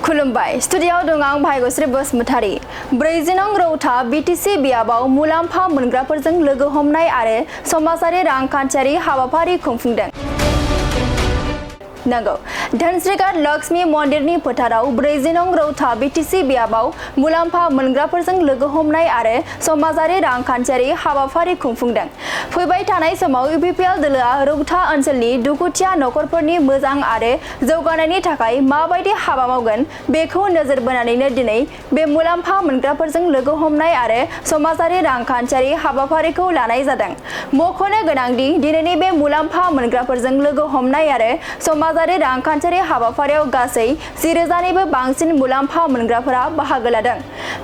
खुलुमबाय स्टुडियाव दं आं भाग्यश्री बसुमतारी। 40 नं रौता बिटिसि बियाबाव मुलाम्फा मोनग्राफोरजों लोगो हमनाय आरो समाजारि रांखान्थियारि हाबाफारि खुंफुंदों। नंगौ धनस्रीघाट लक्ष्मी मन्दिरनि फोथाराव 40 नं रौता बिटिसि बियाबाव मुलाम्फा मोनग्राफोरजों लोगो हमनाय आरो समाजारि रांखान्थियारि हाबाफारि खुंफुंदों। फैबाय थानाय समाव इउपिपिएल दोलोआ रौता ओनसोलनि दुखुथिया नखरफोरनि मोजां आरो जौगानायनि थाखाय माबायदि हाबा मावगोन बेखौ नोजोर बोनानैनो दिनै बे मुलाम्फा मोनग्राफोरजों लोगो हमनाय आरो समाजारि रांखान्थियारि हाबाफारिखौ लानाय जादों। मख'नो गोनांदि दिनैनि बे मुलाम्फा मोनग्राफोरजों लोगो हमनाय आरो समाजारि रांखान्थियारि हाबाफारियाव गासै 10,000निबो बांसिन मुलाम्फा मोनग्राफोरा बाहागो लादों।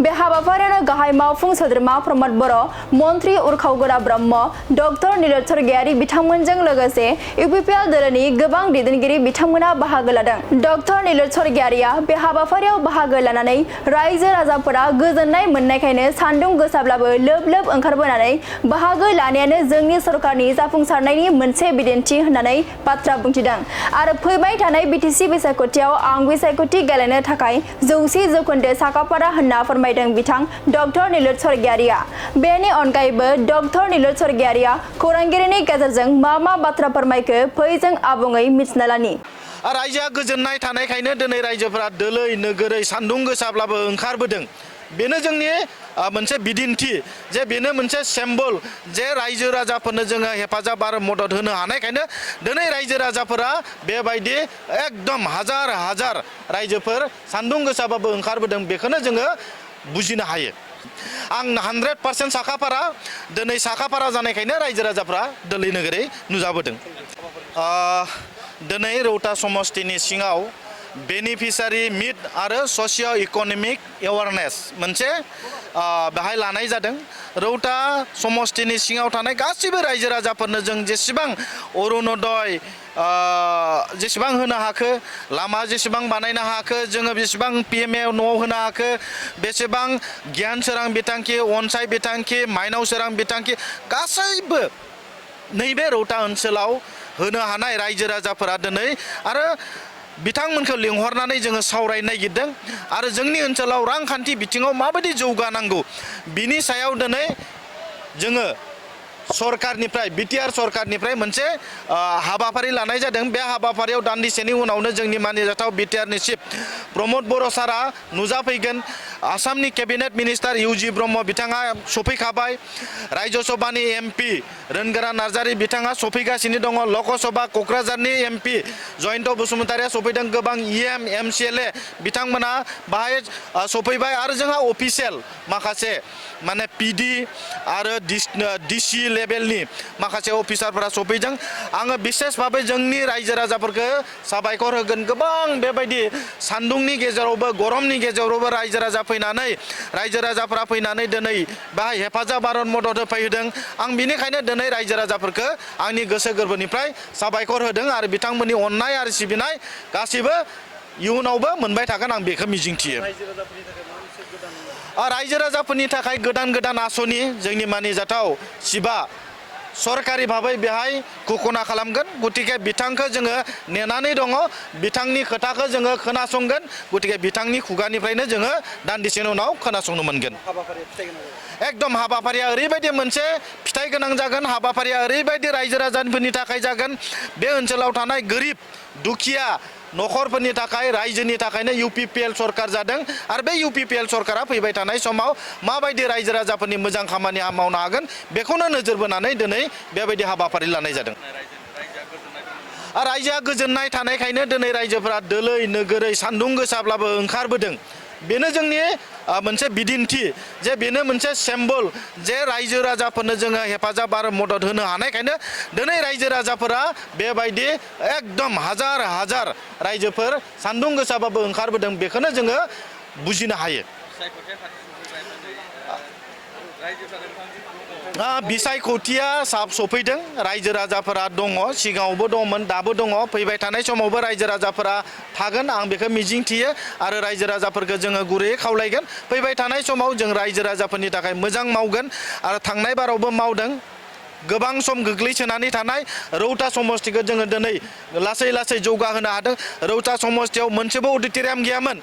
बे हाबाफारियाव गाहाय मावफुं सोद्रोमा प्रमद बर', मन्त्रि उरखावगोरा ब्रह्म, डक्टर नीलोद स्वर्गियारी बिथांमोनजों लोगोसे इउपिपिएल दोलोनि गोबां दैदेनगिरि बिथांमोना बाहागो लादों। डक्टर नीलोद स्वर्गियारीया बे हाबाफारियाव बाहागो लानानै रायजो राजाफोरा गोजोननाय मोननायखायनो सान्दुं गोसाब्लाबो लोब लोब ओंखारबोनानै बाहागो लानायानो जोंनि सरकारनि जाफुंसारनायनि मोनसे बिदिन्थि होननानै बाथ्रा बुंथिदों। आरो फैबाय थानाय बिटिसि बिसायख'थियाव आं बिसायख'थि गेलेनो थाखाय 100% साखाफारा होनना फोरमायदों बिथां डक्टर नीलोद स्वर्गियारीया। बेनि अनगायैबो डक्टर नीलोद स्वर्गियारीया खौरांगिरिनि गेजेरजों मा बाथ्रा फोरमायखो फै जों आबुङै मिथिना लानि। रायजोआ गोजोननाय थानायखायनो दिनै रायजोफोरा दोलै नोगोरै सान्दुं गोसाब्लाबो ओंखारबोदों। बेनो जोंनि मोनसे बिदिन्थि जे बेनो मोनसे सिम्बल जे रायजो राजाफोरनो जोङो हेफाजाब आरो मदद होनो हानायखायनो दिनै रायजो राजाफोरा बेबायदि एकदम हाजार हाजार रायजोफोर सान्दुं गोसाबाबो ओंखारबोदों बेखौनो जोङो बुजिनो हायो। आं 100% साखाफारा दिनै साखाफारा जानायखायनो रायजो राजाफ्रा दोलै नोगोरै नुजाबोदों। दिनै रौता समष्टिनि सिङाव बेनिफिसारि मिट आरो ससिय' इक'नमिक एवारनेस मोनसे बेहाय लानाय जादों। रौता समष्टिनि सिङाव थानाय गासैबो रायजो राजाफोरनो जों जेसेबां अरुणोदय जेसेबां होनो हाखो, लामा जेसेबां बानायनो हाखो, जोङो बेसेबां PMA न'आव होनो हाखो, बेसेबां गियान सोरां बिथांखि, अनसाय बिथांखि, माइनाव सोरां बिथांखि गासैबो नैबे रौता ओनसोलाव होनो हानाय रायजो राजाफोरा दिनै आरो बिथांमोनखौ लिंहरनानै जोङो सावरायनो नागिरदों आरो जोंनि ओनसोलाव रांखान्थि बिथिङाव माबायदि जौगानांगौ बिनि सायाव दिनै जोङो सरकारनिफ्राय बिटिआर सरकारनिफ्राय मोनसे हाबाफारि लानाय जादों। बे हाबाफारियाव दान्दिसेनि उनावनो जोंनि मानिजाथाव बिटिआरनि चिफ प्रमद बर' सारा नुजाफैगोन। आसामनि केबिनेट मिनिस्टार इउजि ब्रह्म बिथाङा सफैखाबाय। रायजो सभानि MP रोनगोरा नार्जारी बिथाङा सफैगासिनो दङ। लकसभा क'क्राझारनि MP जयन्त बसुमतारीया सफैदों। गोबां EM MCLA बिथांमोना बाहाय सफैबाय आरो जोंहा अफिसियेल माखासे माने PD आरो DC लेभेलनि माखासे अफिसारफोरा सफैदों। आङो बिसेस भाबै जोंनि रायजो राजाफोरखौ साबायखर होगोन। गोबां बेबायदि सान्दुंनि गेजेरावबो गरमनि गेजेरावबो रायजो राजाफोरा फैनानै दिनै बाहाय हेफाजाब आरो मदद होफैदों। आं बिनिखायनो दिनै रायजो राजाफोरखौ आंनि गोसो गोरबोनिफ्राय साबायखर होदों आरो बिथांमोननि अननाय आरो सिबिनाय गासिबो इयुनावबो मोनबाय थागोन आं बेखौ मिजिंथियो। रायजो राजाफोरनि थाखाय गोदान आसनि जोंनि मानिजाथाव चिफआ सरकारि भाबै बेहाय घोषणा खालामगोन। गतिके बिथांखौ जोङो नेनानै दङ। बिथांनि खोथाखौ जोङो खोनासंगोन। गतिके बिथांनि खुगानिफ्रायनो जोङो दान्दिसेनि उनाव खोनासंनो मोनगोन। एकदम हाबाफारिया ओरैबायदि मोनसे फिथाइ गोनां जागोन। हाबाफारिया ओरैबायदि रायजो राजाफोरनि थाखाय जागोन। बे ओनसोलाव थानाय गोरिब दुखिया नखरफोरनि थाखाय रायजोनि थाखायनो UPPL सरकार जादों आरो बे UPPL सरकारा फैबाय थानाय समाव माबायदि रायजो राजाफोरनि मोजां खामानि मावनो हागोन बेखौनो नोजोर बोनानै दिनै बेबायदि हाबाफारि लानाय जादों। रायजोआ गोजोननाय थानायखायनो दिनै रायजोफोरा दोलै नोगोरै सान्दुं गोसाब्लाबो ओंखारबोदों। बेनो जोंनि मोनसे बिदिन्थि जे बेनो मोनसे सिम्बल जे रायजो राजाफोरनो जोङो हेफाजाब आरो मदद होनो हानायखायनो दिनै रायजो राजाफोरा बेबायदि एकदम हाजार हाजार रायजोफोर सान्दुं गोसाबाबो ओंखारबोदों बेखौनो जोङो बुजिनो हायो। बिसायख'थिया सफैदों। रायजो राजाफोरा दङ, सिगाङावबो दंमोन, दाबो दङ, फैबाय थानाय समावबो रायजो राजाफोरा थागोन आं बेखौ मिजिंथियो आरो रायजो राजाफोरखौ जोङो गुरैयै खावलायगोन। फैबाय थानाय समाव जों रायजो राजाफोरनि थाखाय मोजां मावगोन आरो थांनाय बारावबो मावदों। गोबां सम गोग्लैसोनानै थानाय रौता समष्टिखौ जोङो दिनै लासै लासै जौगाहोनो हादों। रौता समष्टियाव मोनसेबो अडिटोरियाम गैयामोन,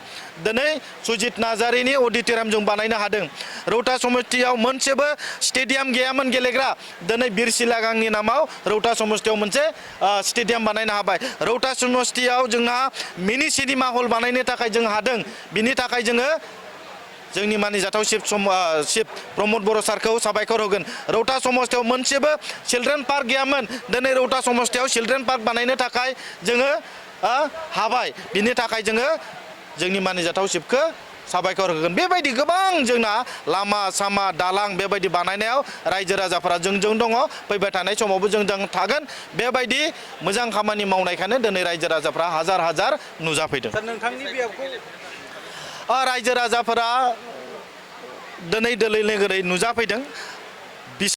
दिनै सुजित नार्जारिनि अडिटोरियाम जों बानायनो हादों। रौता समष्टियाव मोनसेबो स्टेडियाम गैयामोन गेलेग्रा, दिनै बिरसिला गांनि नामाव रौता समष्टियाव मोनसे स्टेडियाम बानायनो हाबाय। रौता समष्टियाव जोंहा मिनि सिनेमा हल बानायनो थाखाय जों हादों। बिनि थाखाय जोङो जोंनि मानिजाथाव चिफ प्रमद बर' सारखौ साबायखर होगोन। रौता समष्टियाव मोनसेबो चिल्ड्रेन पार्क गैयामोन, दिनै रौता समष्टियाव चिल्ड्रेन पार्क बानायनो थाखाय जोङो हाबाय। बिनि थाखाय जोङो जोंनि मानिजाथाव चिफखौ साबायखर होगोन। बेबायदि गोबां जोंना लामा सामा दालां बेबायदि बानायनायाव रायजो राजाफोरा जोंजों दङ, फैबाय थानाय समावबो जोंजों थागोन। बेबायदि मोजां खामानि मावनायखायनो दिनै रायजो राजाफ्रा हाजार हाजार नुजाफैदों। नोंथांनि बियाबखौ रायजो राजाफोरा दिनै दोलै नोगोरै नुजाफैदों